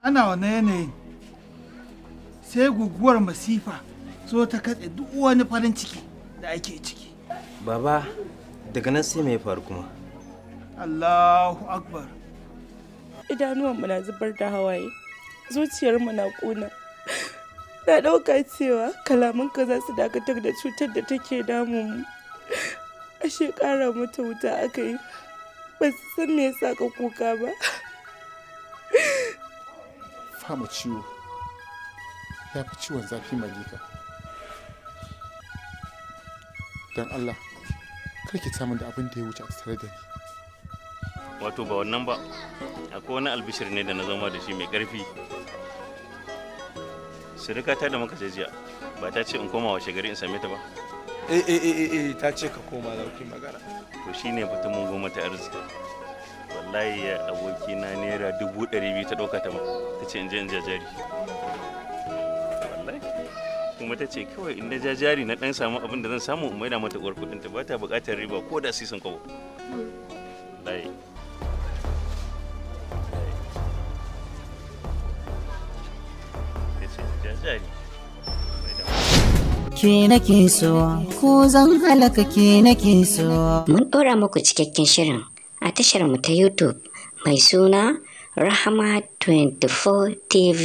Ana wannan yanayin sai guguwar masifa zo ta katse duk wani farin ciki da ake ciki. Baba, daga nan sai me ya faru kuma? Allahu Akbar. Idanuwanmu na zubar da hawaye, zuciyarmu na ƙuna. Na ɗauka cewa kalamanka za su dakatar da cutar da take damunmu. Ashe ƙara mata wuta aka yi. Ba su san me yasa ka kuka ba. Fama ciwo ya fi ciwon zafi, Malika. Don Allah, kar ki samun da abin da ya wuce a tare da ni. Wato ba wannan ba, akwai wani albishir ne da na zama da shi mai ƙarfi. Surikata da muka je jiya, ba ta ce in koma washe gari in same ta ba? Eh eh eh eh, ta ce ka koma za ku yi magana. To shine fita mun goma ta arziki. Wallahi ya aboki na ₦200,000 ta ɗauka ta ba, ta ce in je in ja jari. Wallahi. Kuma ta ce kawai in na ja jari na ɗan samu abin da zan samu in maida mata uwar kuɗin ta, ba ta buƙatar riba ko da sisin kwabo. Wallahi. Ta ce ja jari. Ke nake so, ko zan halaka ke nake so. Mun ɗora muku cikakken shirin a tashar mu ta YouTube mai suna Rahama 24 TV.